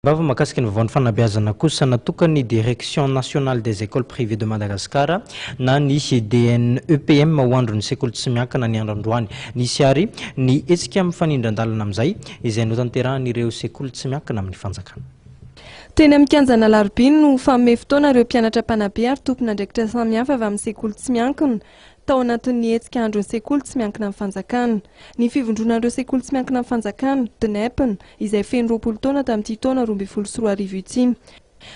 Vava mahakasika ny vaovaon'ny fanabeazana kosa, natokan'ny Direction Nationale des Ecoles Privées de Madagascar na ny DNEPM ho andron'ny sekoly tsy miankina ny andro androany. Nisy ary ny hetsika mifanindran-dalana amin'izay, izay notanterahan'ireo sekoly tsy miankina amin'ny fanjakana. Teny amin'ny kianjan'Alarobia no fanome fotoana ireo mpianatra mpanabe ary tompon'andraikitra samihafa avy amin'ny sekoly tsy miankina tao anatin'ny hetsika andron'ny sekoly tsy miankina amin'ny fanjakana. Ny fivondronan'ireo sekoly tsy miankina amin'ny fanjakana, Dnepm, izay feno 20 taona tamin'ity taona 2012 ity.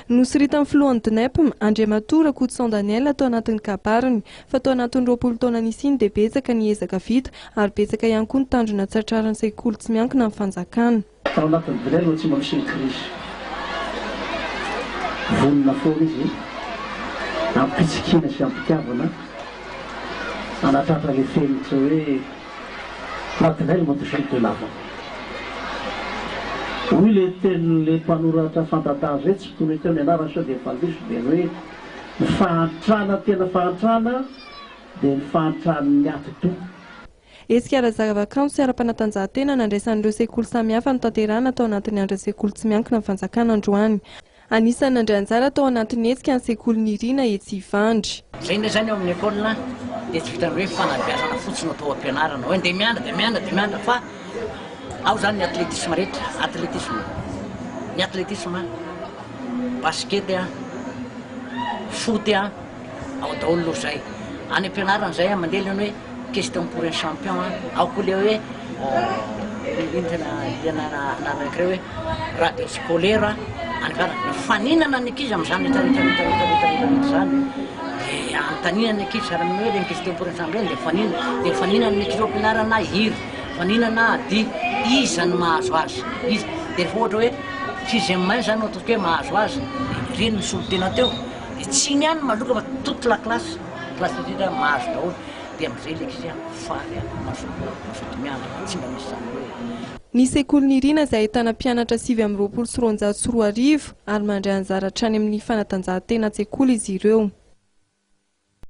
Nosoritan'ny filohan'ny Dnepm, Andriamatoa Rakotoson Daniel tao anatin'ny kabariny, fa tao anatin'ny 20 taona nisiany dia betsaka ny ezaka vita ary betsaka ihany koa ny tanjona tratrarin'ny sekoly tsy miankina amin'ny fanjakana. Tao anatin'ny délai no tsy mba misy ny crise. Vonona foana izy am-pitsikiana sy am-pitiavana hanatratra ilay fenitra hoe la délai va toujours de l'avant. Hoy ilay tenin'ilay mpanoratra fanta-daza hoe tsy tokony ho teo ny anarany sao dia mifandiso dia ny hoe ny fahantrana tena fahantrana dia ny fahantran'ny atidoha. Hetsika ara-zavakanto sy ara-panatanjahantena nandraisan'ireo sekoly samihafa notanterahina tao anatin'ny andron'ny sekoly tsy miankina amin'ny fanjakana androany. Anisan'ny nandray anjara tao anatin'ny hetsika ny sekoly Nirina etsy Ivandry. Izay indray izany ao amin'ny école dia tsy vitan'ny hoe fanabeazana fotsiny no atao am-pianarana hoe ndeha mianatra dia mianatra dia mianatra fa ao izany ny athlétisme rehetra, athlétisme, ny athlétisme, basket, foot, Ao daholo aloha zay. Any am-pianarana zay mandeha le hoe question pour un champion a, ao koa le hoe ino tena tena anarana anankiray hoe radio scolaire any am-pianarana. Mifaninana ny ankizy amin'izany rehetra rehetra rehetra rehetra rehetra rehetra rehetra zany. De anontaniana ny ankizy sahala amin'ny hoe le question pour un champion de mifaninana, de mifaninana ny ankizy ao am-pianarana hira, mifaninana dihy, iza no mahazo azy, iza. De rehefa ohatra hoe sixième un zany no ataontsika hoe mahazo azy, de ireny ny solontena teo. Dia tsy iny ihany no maloka fa toute la classe, classe rehetra mahazo daholo, dia amin'izay ilay ankizy faly mazoto mazoto mianatra, tsy mba misy izany hoe. Ny sekoly Nirina izay ahitana mpianatra 2229 ary mandray anjara hatrany amin'ny fanatanjahantena an-tsekoly izy ireo.